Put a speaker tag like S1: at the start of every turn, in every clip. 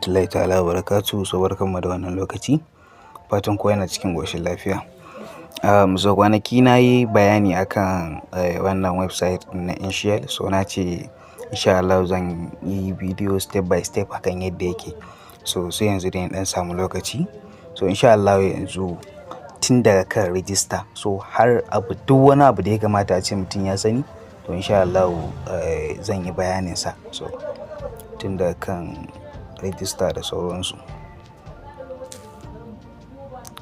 S1: Rahmatullahi ta'ala wa barakatuhu. So barkanmu da wannan lokaci. Fatan kowa yana cikin ƙoshin lafiya. So kwanaki na yi bayani akan wannan website na Initial. So na ce insha Allah zan yi bidiyo step by step akan yadda yake. So sai yanzu dai na ɗan samu lokaci. So insha Allah yanzu tun daga kan register, so har abu duk wani abu da ya kamata ace mutum ya sani, to insha Allah zan yi bayaninsa. So tun daga kan register da sauransu.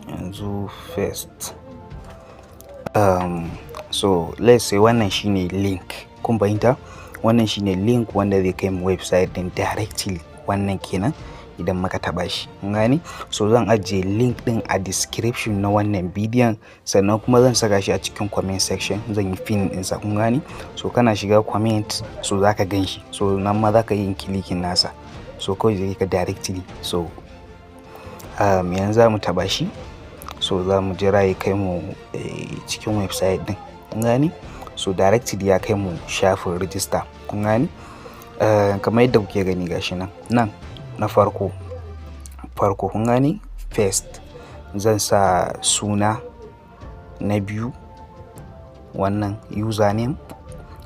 S1: Yanzu first, so let's say wannan shine link. Kun fahimta? Wannan shine link wanda zai kai mu website ɗin directly. Wannan kenan idan muka taɓa shi. Kun gane? So zan ajiye link ɗin a description na wannan bidiyon, sannan kuma zan saka shi a cikin comment section. Zan yi pin ɗinsa. Kun gane? So kana shiga comment, so za ka gan shi. So nan ma za ka yi clicking nasa. So kawai zai kai ka directly. So yanzu za mu taɓa shi. So za mu jira ya kai mu cikin website ɗin. Kun gane? So directly ya kai mu shafin register. Kun gane? Kamar yadda kuke gani, gashi nan. Nan na farko, farko, kun gane? First zan sa suna, na biyu wannan username.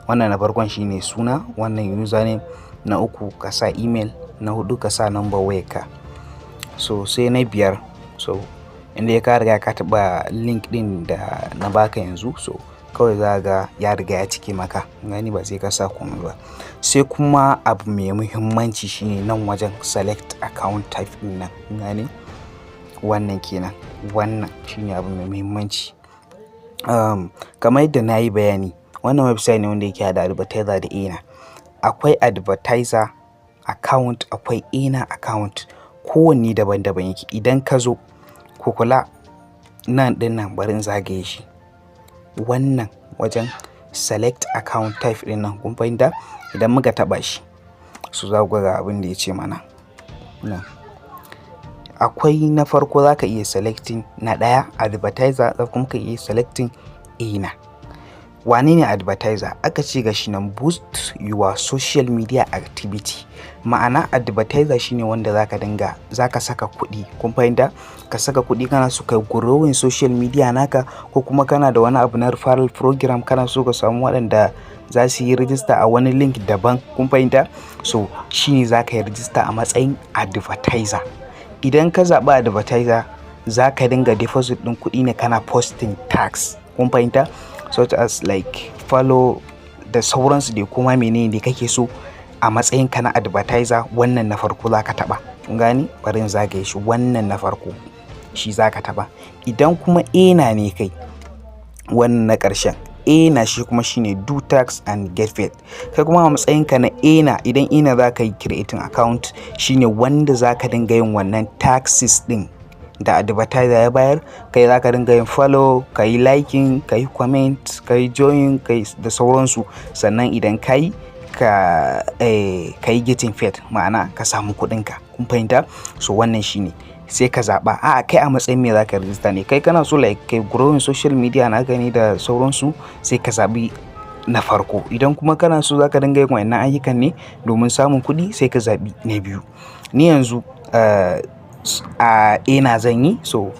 S1: Wannan na farkon shine suna, wannan username. Na uku ka sa email, na huɗu ka sa number wayarka. So sai na biyar, so inda ya ka riga ka taɓa link ɗin da na baka yanzu, so kawai za ka ga ya riga ya cike maka. Kun gani, ba sai ka sa komai ba. Sai kuma abu mai muhimmanci shine nan wajen select account type ɗin nan. Kun gane? Wannan kenan. Wannan shine abu mai muhimmanci. Kamar yadda na yi bayani, wannan website ne wanda yake haɗa advertiser da earner. Akwai advertiser account, akwai earner account. Kowanne daban-daban yake. Idan ka zo ku kula nan ɗin nan, bari in zagaye shi. Wannan wajen select account type ɗin nan, kun fahimta? Idan muka taɓa shi, so za ku ga abin da ya ce mana. Nan akwai na farko, za ka iya selecting na ɗaya advertiser, za kuma ka iya selecting earner. Wane ne advertiser? Aka ce gashi nan, "Boost your social media activity." Ma'ana, advertiser shine wanda zaka dinga zaka saka kuɗi. Kun fahimta? Ka saka kuɗi, kana so ka growing social media naka, ko kuma kana da wani abu na referral program, kana so ka samu waɗanda za su yi register a wani link daban. Kun fahimta? So shine za ka yi register a matsayin advertiser. Idan ka zaɓi advertiser, za ka dinga deposit ɗin kuɗi ne kana posting task. Kun fahimta? Such as like follow da sauransu dai, kuma menene da kake so a matsayin ka na advertiser, wannan na farko za ka taɓa. Kun gane? Bari in zagaye shi. Wannan na farko shi za ka taɓa. Idan kuma earner ne kai, wannan na ƙarshen earner, shi kuma shine "Do task and get paid". Kai kuma a matsayin ka na earner, idan earner za ka yi creating account, shine wanda za ka dinga yin wannan tasks ɗin da advertiser ya bayar. Kai za ka dinga yin follow, ka yi liking, ka yi comment, ka yi join, ka yi da sauransu. Sannan idan ka yi, ka yi getting paid, ma'ana ka samu kuɗinka. Kun fahimta? So wannan shine sai ka zaɓa. A'a, kai a matsayin me za ka register ne? Kai kana so like kai growing social media naka ne da sauransu, sai ka zaɓi na farko. Idan kuma kana so za ka dinga yin wannan ayyukan ne domin samun kuɗi, sai ka zaɓi na biyu. Ni yanzu a earner zan yi. So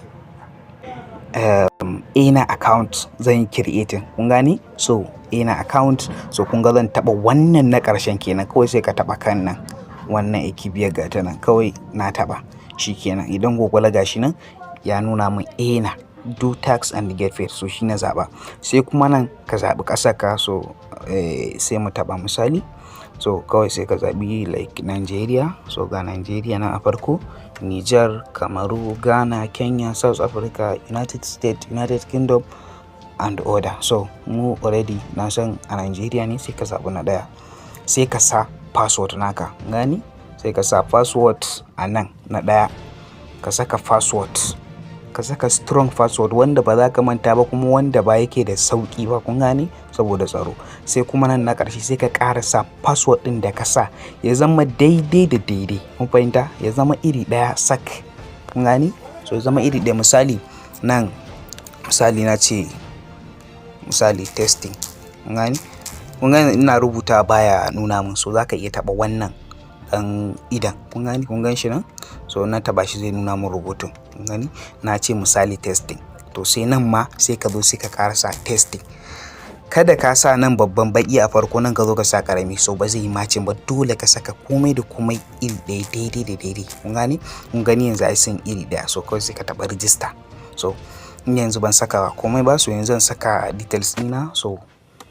S1: earner account zan yi creating. Kun gane? So earner account, so kun ga zan taɓa wannan na ƙarshen kenan. Kawai sai ka taɓa kan nan, wannan kibiyar, ga ta nan. Kawai na taɓa shi kenan. Idan ku kula, gashi nan ya nuna min earner, "Do task and get paid". So shi na zaɓa. Sai kuma nan ka zaɓi ƙasar ka. So sai mu taɓa misali. So kawai sai ka zaɓi like Nigeria. So ga Nigeria nan a farko, Niger, Kamaru, Ghana, Kenya, South Africa, United States, United Kingdom and other. So mu already na san a Nigeria ne, sai ka zaɓi na ɗaya. Sai ka sa password naka. Gani? Sai ka sa password a nan na ɗaya. Ka saka password. Ka saka strong password wanda ba za ka manta ba, kuma wanda ba yake da sauƙi ba. Kun gane? Saboda tsaro. Sai kuma nan na ƙarshe, sai ka ƙara sa password ɗin da ka sa ya zama daidai da daidai. Kun fahimta? Ya zama iri ɗaya sak. Kun gane? So ya zama iri ɗaya. Misali nan, misali na ce misali testing. Kun gane? Kun gane, ina rubuta baya nuna min. So za ka iya taɓa wannan. Ɗan idan kun gani, kun gan shi nan. So na taɓa shi, zai nuna mun rubutun. Kun gani, na ce misali testing. To sai nan ma sai ka zo sai ka ƙarasa testing. Kada ka sa nan babban baƙi a farko, nan ka zo ka sa ƙarami, so ba zai yi matching ba. Dole ka saka komai da komai iri ɗaya, daidai da daidai. Kun gani? Kun gani yanzu ai sun iri ɗaya. So kawai sai ka taɓa register. So in yanzu ban saka komai ba, so yanzu zan saka details ɗina, so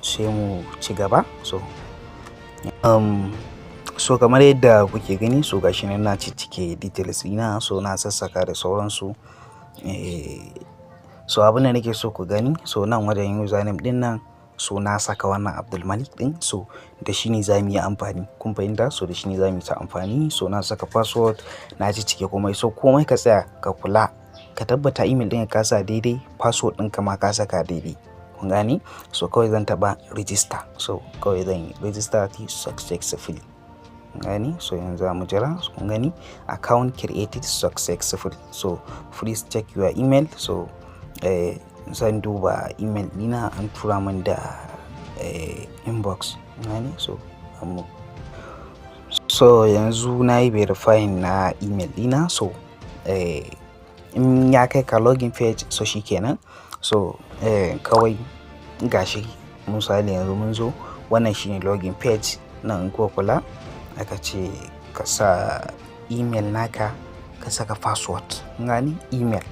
S1: sai mu ci gaba. So kamar yadda kuke gani, so gashi nan na ciccike details ɗina, so na sassaka da sauransu. So abin da nake so ku gani, so nan wajen username ɗin nan, so na saka wannan Abdulmalik ɗin, so da shi ne za mu yi amfani. Kun fahimta? So da shi ne za mu yi ta amfani. So na saka password, na ciccike komai. So komai ka tsaya ka kula, ka tabbata email ɗin ka sa daidai, password ɗinka ma ka saka daidai. Kun gane? So kawai zan taɓa register. So kawai zan yi register successfully. Kun gani? So yanzu za mu jira. Kun gani, account created successfully. So please check your email. So zan duba email ɗina, an tura min da inbox. Kun gani? So yanzu na yi verifying na email ɗina. So in ya kai ka login page, so shi kenan. So kawai gashi misali yanzu mun zo, wannan shine login page. Nan in kuka kula, aka ce ka sa email naka, ka saka password. Kun gani? Email.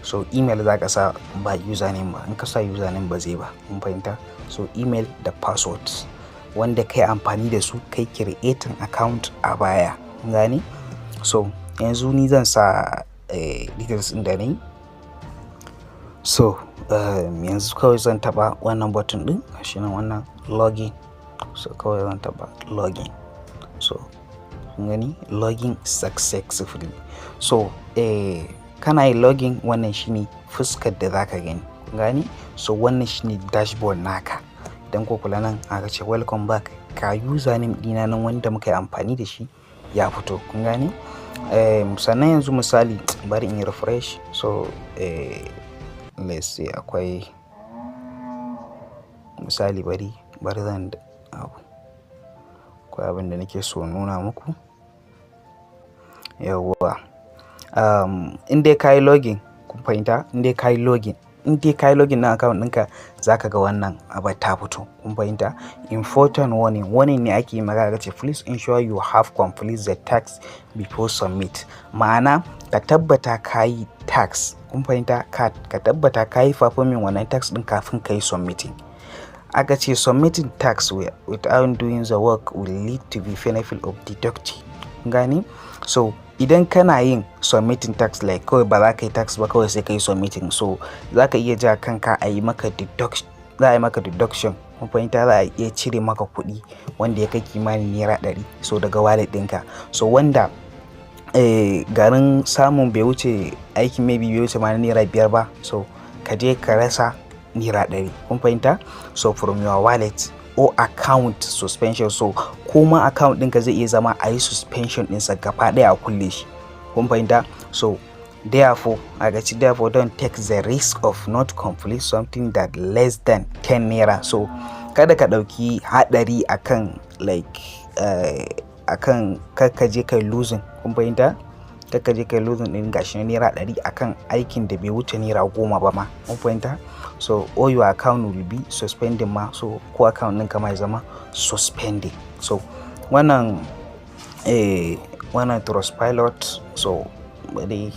S1: So email za ka sa, ba username ba. In ka sa username ba zai ba. Kun fahimta? So email da password wanda kai amfani da su kai creating account a baya. Kun gane? So yanzu ni zan sa details ɗin da nayi. So yanzu kawai zan taɓa wannan button ɗin, gashi nan wannan login. So kawai zan taɓa login. So kun gani, login successfully. So kana yin login, wannan shine fuskar da zaka gani. Kun gani? So wannan shine dashboard naka. Idan ko kula, nan aka ce welcome back, ka username ɗina nan wanda muka yi amfani da shi ya fito. Kun gane? Sannan yanzu misali bari in yi refresh. So let's say akwai misali, bari zan abu. Akwai abin da nake so nuna muku. Yauwa. In dai ka yi login, kun fahimta? In dai ka yi login, in dai ka yi login na account ɗinka, za ka ga wannan abar ta fito. Kun fahimta? Important warning. Warning ne ake yi maka, ce please ensure you have complete the task before submit. Ma'ana ka tabbata ka yi task. Kun fahimta? Ka tabbata ka yi performing wannan task ɗin kafin ka yi submitting. Aka ce submitting task without doing the work will lead to the benefit of deducting. Kun gane? So idan kana yin submitting task, like kawai ba za ka yi task ba, kawai sai ka yi submitting. So za ka iya ja kanka a yi maka deduction, za a yi maka deduction. Kun fahimta? Za a iya cire maka kuɗi wanda ya kai kimanin ₦100 so daga wallet ɗinka. So wanda garin samun bai wuce aikin, maybe bai wuce ma ₦5 ba, so ka je ka rasa ₦100. Kun fahimta? So from your wallet or account suspension. So kuma account ɗinka zai iya zama a yi suspension ɗinsa gaba ɗaya, a kulle shi. Kun fahimta? So therefore, aka ce therefore don't take the risk of not complete something that less than 10 naira. So kada ka ɗauki haɗari akan like akan kar ka je kai losing. Kun fahimta? Kar ka je kai losing ɗin gashi na ₦100 akan aikin da bai wuce ₦10 ba ma. Kun fahimta? So or your account will be suspending ma. So ko account ɗinka ma ya zama suspending. So wannan Trustpilot, so bari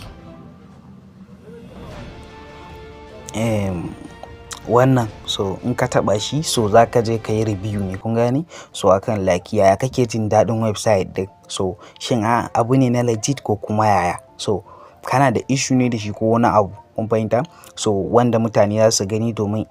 S1: wannan, so in ka taɓa shi, so za ka je ka yi review ne. Kun gane? So akan like yaya kake jin daɗin website ɗin. So shin a abu ne na legit ko kuma yaya? So kana da issue ne da shi ko wani abu. Kun fahimta? So wanda mutane za su gani domin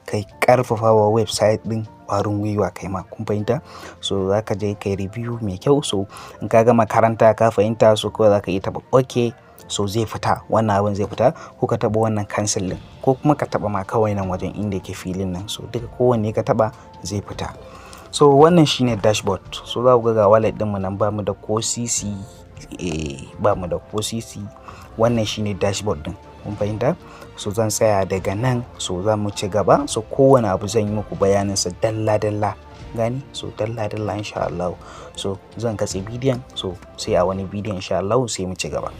S1: kai ƙarfafa wa website ɗin ƙwarin gwiwa kai ma. Kun fahimta? So za ka je ka yi review mai kyau. So in ka gama karanta ka fahimta, so kawai za ka iya taɓa okay. So zai fita, wannan abin zai fita, ko ka taɓa wannan cancel ɗin, ko kuma ka taɓa ma kawai nan wajen inda yake filin nan. So duka kowanne ka taɓa zai fita. So wannan shine dashboard. So za ku ga wallet ɗinmu nan, ba mu da ko sisi, ba mu da ko sisi. Wannan shine dashboard ɗin. Kun fahimta? So zan tsaya daga nan, so za mu ci gaba. So kowane abu zan yi muku bayaninsa dalla dalla. Gani? So dalla dalla insha Allah. So zan katse bidiyon, so sai a wani bidiyon insha Allah sai mu ci gaba.